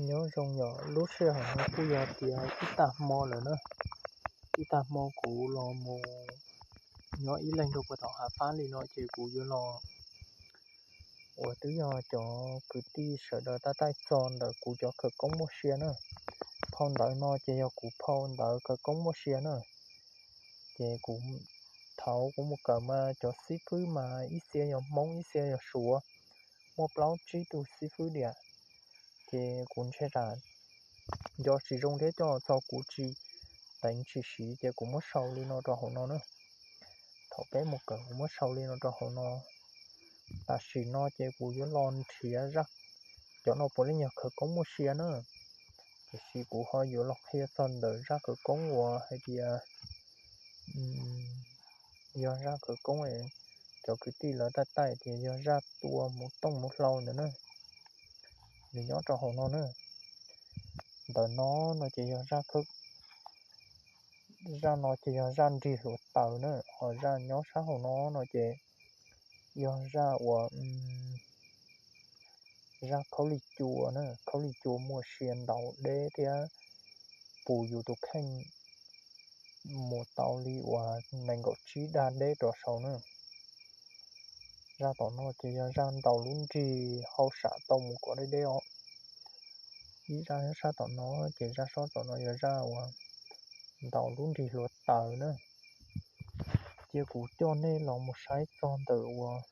Nyob zoo, yog lub sij hawm no kuj yog tias ib tag hmo lawm na, ib tag hmo kuv los mus nyob ib leeg rau puag tom hav fab li no ces kuv yuav los uas twb yog cov kwv tij sawv daws taij taij txog ntawm kuv cov khawv koob muaj sia na. Phau ntawv no ces yog kuv phau ntawv khawv koob muaj sia na. Ces kuv, thaum kuv mus kawm mas cov xib fwb mas ib txhia yog Hmoob ib txhia yog Suav, muaj plaub tsib tug xib fwb diam. Ces kuv ntshai tsam nco tsis zoo thiab coj txog kuv tsis teev tsis siv ces kuv muab sau li no rau hauv no na. Thaum peb mus kawm kuv muab sau li no rau hauv no. Tam sim no ces kuv yuav los nrhiav zaj, cov no puav leej yog khawv koob muaj sia na, tiam sis kuv ho yuav los qhia txog ntawm zaj khawv koob uas hais tias yog zaj khawv koob cov kwv tij lawv taij taij tias yog zaj tua hmuv tooj hmuv hlau ntawd na. Nws nyob rau hauv no na. Ntawm no no ces yog zaj, zaj no ces yog zaj nrig hluav taws na, ho zaj nyob sab hauv no no ces yog zaj uas zaj khaub lig cua na, khaub lig cua muaj sia ntaus deb thiab pus yus tus kheej mus tau li uas nees nkaum tsib dag deb rov saud na. Zaj tom no ces yog zaj ntaus lub nrig hauj sam tau mus kom deb deb os. Ib zaj sab tom no, ces zaj sab tom no yog zaj uas ntaus lub nrig hluav taws na. Cia kuv coj nej los mus saib txog ntawm uas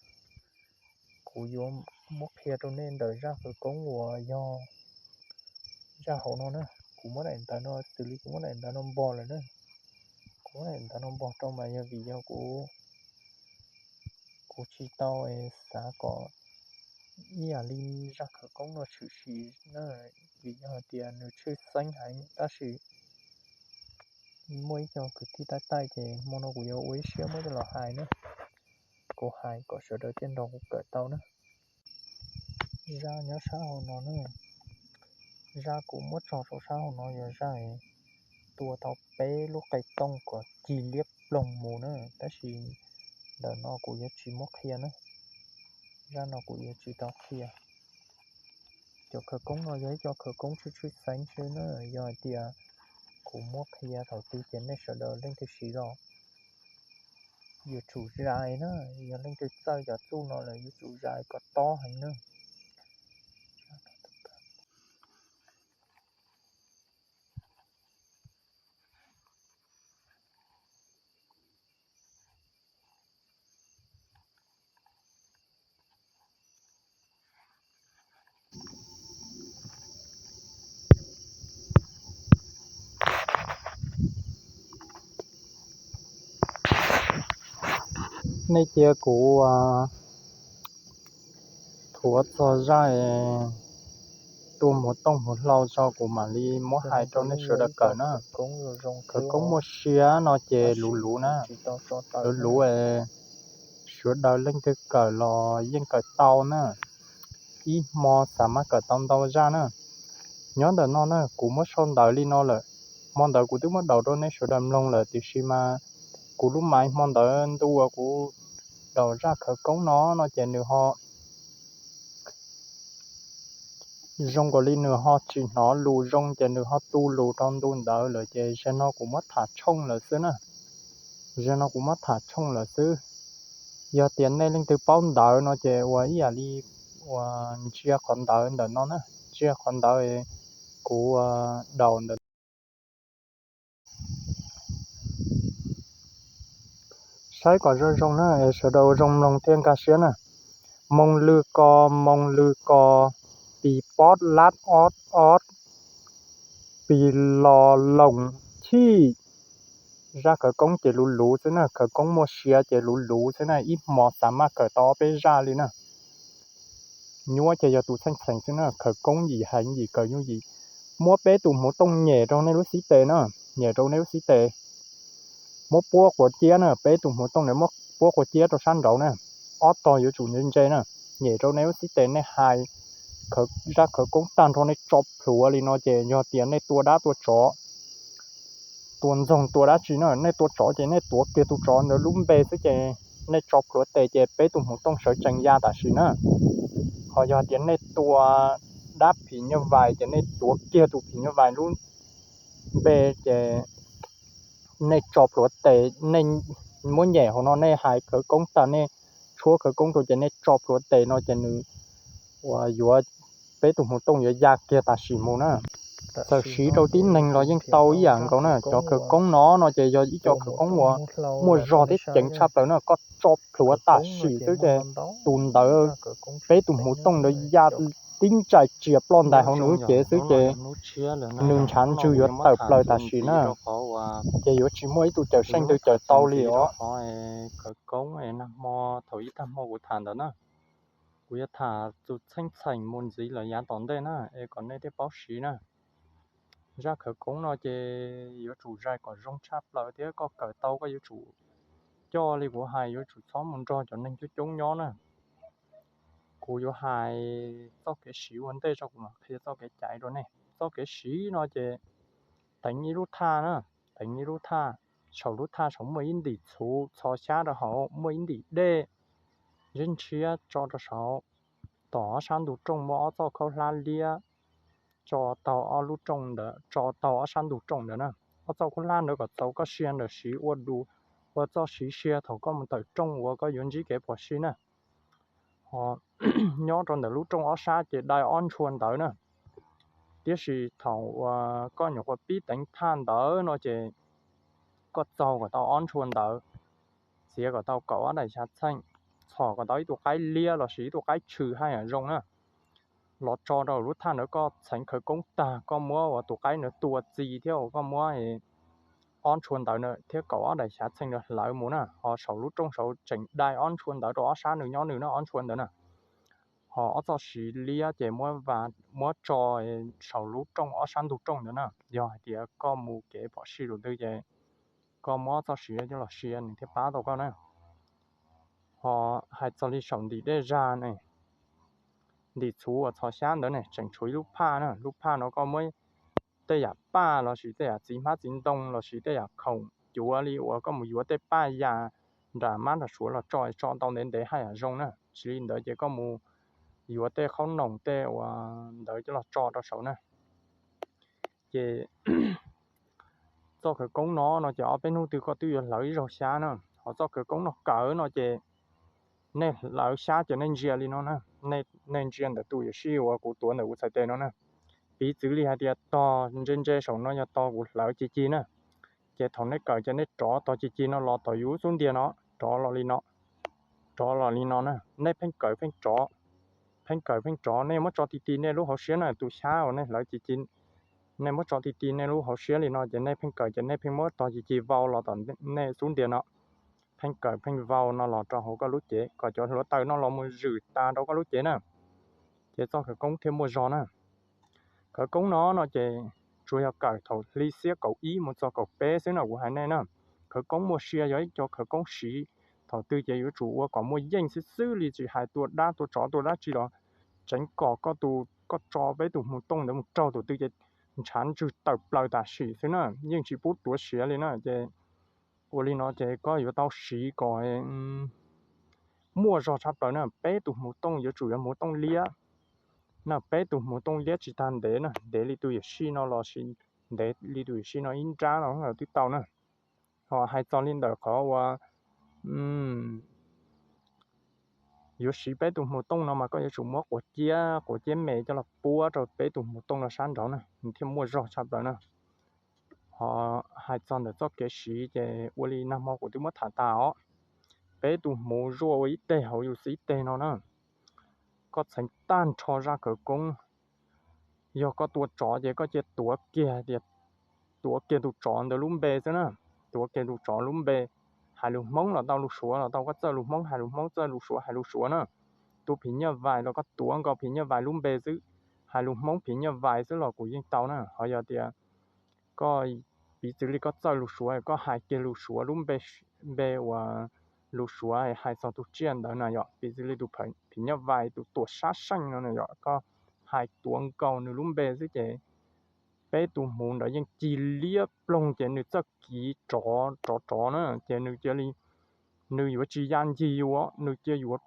kuv yuav muab qhia rau nej ntawm zaj khawv koob uas yog zaj hauv no na. Kuv muab daim ntawv no, xws li kuv muab daim ntawv no npog lawm na. Kuv muab daim ntawv no npog rau mas yog vim yog kuv, kuv tsis tau xav kom ib yam li zaj khawv koob no tshwm sim na, vim yog hais tias nws tshwj xeeb heev tab sis muaj ib co kwv tij taij taij ces hmo no kuv yuav ua ib siab muab coj los hais na. Kuv hais kom sawv daws thiaj nrog kuv kawm tau na. Zaj nyob sab hauv no na, zaj kuv muab tso rau sab hauv no yog zaj tua tau peb lub qe tooj kom cig liab ploog mus na, tab sis ntawm no kuv yuav tsis muab qhia na. Zaj no kuv yuav tsis tau qhia. Cov khawv koob no yog ib co khawv koob tshwj tshwj xeeb xwb na, yog hais tias kuv muab qhia thaum twg ces nej sawv daws leej twg siv los yuav tsum zais na, yog leej twg txawj cov txuj no lawm yuav tsum zais kom tob heev na. Nej cia kuv thuav txog zaj tua hmuv tooj hmuv hlau tso kuv mam li muab hais rau nej sawv daws kawm na. Khawv koob muaj sia no ces luv luv na, luv luv, sawv daws leej twg kawm los yeej kawm tau na. Ib hmo xav mas kawm tau ntau zaj na. Nyob ntawm no na kuv muab sau ntawv li no lawm. Hmo ntawd kuv twb muab daus rau nej sawv daws mloog lawm tiam sis mas kuv lub maiv hmo ntawd ntu uas kuv daus zaj khawv koob no no ces nws ho zoo nkaus li nws ho tsis hnov lus zoo ces nws ho tu lus rau ntu ntawd lawm ces zaum no kuv muab tham tshooj lawm xwb na. Zaum no kuv muab tham tshooj lawm xwb. Yog tias nej leej twg paub ntawv no ces ua ib yam li uas ntsia qhov ntawv ntawm no na, ntsia qhov ntawv kuv daus ntawm no. Saib kom zoo zoo na es sawv daws ua zoo mloog thiaj nkag siab na. Moo lw ko, moo lw ko, pis pob lab ob ob, pis los loos chij. Zaj khawv koob ces luv luv xwb na, khawv koob muaj sia ces luv luv xwb na, ib hmo xav maj kawm tau ob peb zaj li na. Nyuaj ces yog tus txheej txheem xwb na, khawv koob yim heev yim kawm nyuj yim. Muab peb tus hmuv tooj nyem rau nej lub xib tes na, nyem rau nej lub xib tes. Muab puab quav ciab na, peb tus hmuv tooj na muab puab quav ciab rau sab nraud na. Ob tog yuav tsum ntse ntse na, nyem rau nej lub xib tes nej hais zaj khawv koob tag nrho nej tso plhuav li no ces yog tias nej tua dab tua tsov, tua ntxoog tua dab tsi na, nej tua tsov ces nej tuav kiag tus tsov ntawd lub npe xwb ces nej tso plhuav tes ces peb tus hmuv tooj sawv tsees ya tam sim na. Ho yog tias nej tua dab phim nyuj vais ces nej tuav kiag tus phim nyuj vais lub npe ces nej tso plhuav tes, nej muab nyem hauv no, nej hais khawv koob tag, nej tshuab khawv koob rau ces nej tso plhuav tes no ces nws uas yuav, peb tus hmuv tooj yuav ya kiag tam sim mus na. Txawm siv rau tib neeg los yeej tau ib yam nkaus na. Cov khawv koob no no ces yog ib co khawv koob uas muaj zog thiab ceev tshaj plaws na, koj tso plhuav tam sim xwb ces tus ntawd, peb tus hmuv tooj ntawd ya tib ntsais tsias ploj ntais hauv nws lub cev xwb ces nws ntshav ntswg yuav tawm plaws tam sim na. Ces yuav tsis muaj ib tug cawm seej twg cawm tau li os. Khawv koob nag hmo thaum ib tag hmo kuv tham ntawd na, kuv yuav tham txug txheej txheem mus ntxiv lawm yav tom ntej na es kom nej thiaj paub siv na. Zaj khawv koob no ces yuav tsum zais kom zoo tshaj plaws thiab koj kawm tau koj yuav tsum coj li kuv hais, yuav tsum txhob mus nrog cov neeg coob coob nyob na. Kuv yuav hais txoj kev siv ua ntej tso kuv mam qhia txoj kev caiv rau nej. Txoj kev siv no ces teev ib lub thaj na, teev ib lub thaj, saum lub thaj saum muaj ib ntim txhuv txhos xyab rau hauv, muaj ib ntim dej zeb ntshiab tso rau saud. Tom ob sab ntug rooj muaj ob txoj khaub hlab liab tso taug ob lub rooj ntawd, tso taug ob sab ntug rooj ntawd na. Ob txoj khaub hlab ntawd kom txaus koj sia ntawm siv ua du, ua txoj siv sia thaum koj mus tawm rooj uas koj yuav ntsib kev phom sij na. Ho nyob rau ntawm lub rooj ob sab ces dai ob ntshua ntawd na. Tiam sis thaum uas koj nyuam qhuav pib teev thaj ntawd no ces koj txaug kom tau ob ntshua ntawd, txiav kom tau kaum ob daim xyav txheej, txhom kom tau ib tug qaib liab lossis ib tug qaib tshwm haj yam zoo na, los tso rau lub thaj ntawd. Koj txheev khawv koob tag koj muab uas tus qaib ntawd tua txi thiab uas koj muab ob ntshua ntawd na thiab kaum ob daim xyav txheej ntawd hlawv mus na, ho saum lub rooj saud tseem dai ob ntshua ntawd rau ob sab nws nyob nws na, ob ntshua ntawd na. Ho ob txoj siv liab ces muab tso saum lub rooj ob sab ntug rooj ntawd na. Yog hais tias koj mus kev phom sij lus twg ces koj muab ob txoj siv coj los sia nws thiaj pab tau koj na. Ho hais txog li saum ntim dej zag ne, ntim txhuv uas txhos xyab ntawd ne, tseem tshuav ib lub phaj na. Lub phaj no koj muab tej yam paj lossis tej yam txiv hmab txiv ntoo lossis tej yam khoom cuav li uas koj mus yuav tej paj yas nram mab nram suav los tso, tso tau ntev ntev haj yam zoo na. Tsis li ntawd ces koj mus yuav tej qhob noom tej uas ntawd coj los tso rau saud na. Ces txoj khawv koob no no ces ob peb hnub twg koj twb yuav hlawv ib zaug xyab na. Ho txoj khawv koob no kawg no ces nej hlawv xyab ces nej ntsia li no na, nej ntsia ntawm tus yuam sij uas kuv tuav ntawm kuv txhais tes no na. Piv txwv li hais tias tog ntse ntse saum no yog tog kuv hlawv ci ci na, ces thaum nej kawm ces nej rov tog ci ci no los tom yus xub ntiag no, rov los li no, rov los li no na. Nej pheej kawm pheej rov, pheej kawm pheej rov, nej muab tso ti ti nej lub hauv siab na, tus xyab uas nej hlawv ci ci, nej muab tso ti ti nej lub hauv siab li no ces nej pheej kawm ces nej pheej muab tog ci ci vau los tom nej xub ntiag no, pheej kawm pheej vau no los rau hauv koj lub cev kom cov hluav taws no los mus zwm tas rau koj lub cev na, ces txoj khawv koob thiaj muaj zog na. Khawv koob no no ces tsuas yog kawm thaum hli xiab kaum ib mus txog kaum peb xwb no kuv hais nej na. Khawv koob muaj sia yog ib co khawv koob siv thaum twg ces yuav tsum ua kom muaj yeej xwb xwb li, tsis hais tua dab tua tsov tua dab tsi los tseev kom koj tus, koj tso peb tus hmuv tooj ntawd mus raug tus twg ces ntshav ntswg tawm plaws tam sim xwb na, yeej tsis pub tuav siav li na. Ces ua li no ces koj yuav tau siv kom muaj zog tshaj plaws na. Peb tus hmuv tooj yuav tsum yog hmuv tooj liab na, peb tus hmuv tooj liab tsis tag ntev na, ntev li tus yuam sij no los sis ntev li tus yuam sij no ib nrab no twb tau na. Ho hais txog li ntawm qhov uas yuav siv peb tus hmuv tooj no mas koj yuav tsum muab quav ciab, quav ciab me coj los puab rau peb tus hmuv tooj no sab nraud na, nws thiaj muaj zog tshaj plaws na. Ho hais txog ntawm txoj kev siv ces ua li nag hmo kuv twb muab tham tas os. Peb tus hmuv zuaj ua ib teg hauv yus xib teg no na. Koj txheev tag nrho zaj khawv koob. Yog koj tua tsov ces koj cia tuav kiag tias, tuav kiag tus tsov ntawd lub npe xwb na. Tuav kiag tus tsov lub npe, hais lus Hmoob los tau, lus Suav los tau, koj txawj lus Hmoob hais lus Hmoob, txawj lus Suav hais lus Suav na. Tus phim nyuj vais los koj tuav nkaus phim nyuj vais lub npe xwb, hais lus Hmoob phim nyuj vais xwb los kuv yeej tau na. Ho yog tias koj, piv txwv li koj txawj lus Suav koj hais kiag lus Suav lub npe, npe uas lus Suav hais txog tus tsiaj ntawd na yom, piv txwv li tus phim nyuj vais tus tuam sab seej no na yom, koj hais tuav nkaus nws lub npe xwb ces peb tus hmuv ntawd yeej cig liab ploog ces nws txawj kiv rov rov rov na ces nws cia li, nws yuav tsis ya ncig yus, nws cia yuav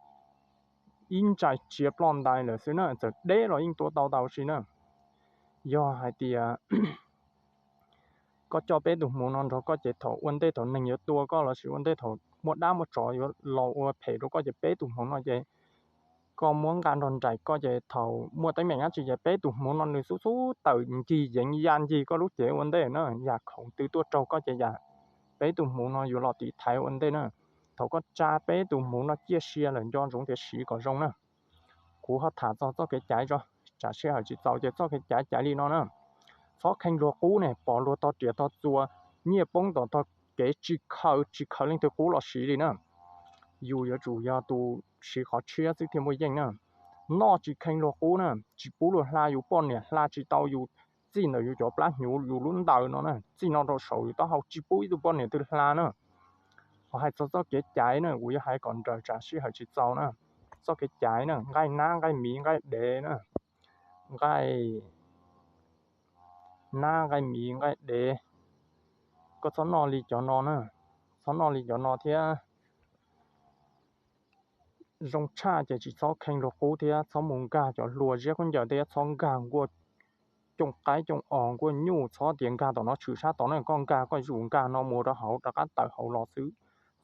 ib ntsais tsiav ploj ntais lawm xwb na, txawm deb los yeej tua tau tau si na. Yog hais tias koj coj peb tus hmuv no nrog koj ces thaum ua ntej thaum neeg yuav tua koj lossis ua ntej thaum muaj dab muaj tsov yuav los ua phem rau koj ces peb tus hmuv no ces koj muab nqa nrog nraim koj ces thaum muaj teeb meem dab tsi ces peb tus hmuv no nws xub xub tawm ncig yeev ya ncig koj lub cev ua ntej na, yam khoom twg tuaj raug koj ces yam peb tus hmuv no yuav los tiv thaiv ua ntej na. Thaum koj tsa peb tus hmuv no ciaj sia lawm nco ntsoov tias siv kom zoo na. Kuv ho tham txog txoj kev caiv tso, tsam sij hawm tsis txaus ces txoj kev caiv caiv li no na. Txhob kheej luag qub ne, pom luag tog riam tog txuas, nyiaj poob tom tog kev tsis khaws tsis khaws leej twg qub los siv li na. Yus yuav tsum yog tus siv qhov tshiab xwb thiaj muaj yeej na. Noj tsis kheej luag qub na, tsis pub luag hla yus poj niam, hla tsis tau yus, txij ntawm yus cov plab hnyuv yus lub ntaws no na txij no rau saum yus taub hau tsis pub ib tug poj niam twg hla na. Ho hais txog txoj kev caiv na, kuv yuav hais kom nrawm tsam sij hawm tsis txaus na. Txoj kev caiv na, nqaij nab nqaij miv nqaij dev na, nqaij nab nqaij miv nqaij dev, koj txhob noj li cov no na, txhob noj li cov no thiab. Zoo tshaj ces tsis txhob kheej luag qub thiab txhob mus nkag cov hlua ziab khaub ncaws thiab txhob nkag nkuaj cooj qaib cooj os nkuaj nyuj, txhob tias nkag tom no tshwm sab tod na, koj nkag koj yuav tsum nkag no mus rau hauv rov qab tawm hauv los xwb.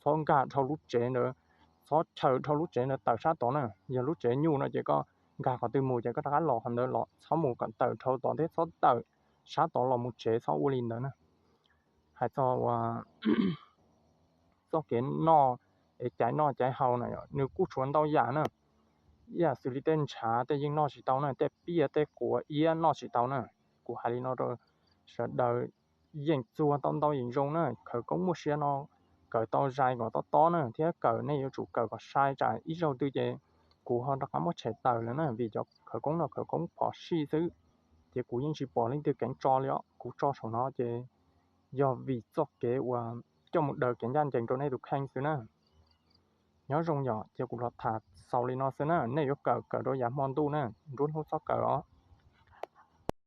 Txhob nkag dhau lub tsev ntawd, txhob chaws dhau lub tsev ntawd tawm sab tod na. Yog lub tsev nyuj no ces koj nkag qhov twg mus ces koj rov qab los qhov ntawd los, txhob mus kom tawm dhau tod thiab txhob tawm sab tod los mus tsev, txhob ua li ntawd na. Hais txog ua txoj kev noj es caiv noj caiv haus na, nws kuj tshuav ntau yam na. Ib yam xws li tej ntshav tej yeej noj tsis tau na, tej piaj tej quav iab noj tsis tau na. Kuv hais li no rau sawv daws yeem txuag tau ntau yeem zoo na, khawv koob muaj sia no kawm tau zais kom tob tob na, thiab kawm nej yuav tsum kawm kom sai tsam ib zaug twg ces kuv ho rov qab muab tshem tawm lawm na, vim cov khawv koob no khawv koob phom sij xwb, ces kuv yeej tsis pom leej twg keev tso li os. Kuv tso saum no ces yog vim txoj kev uas coj mus daws kev ncaj ncees rau nej tus kheej xwb na. Nyob zoo yom, ces kuv los tham xaus li no xwb na, nej yuav kawm kawm rau yav hmo ntuj na, nruab hnub txhob kawm os.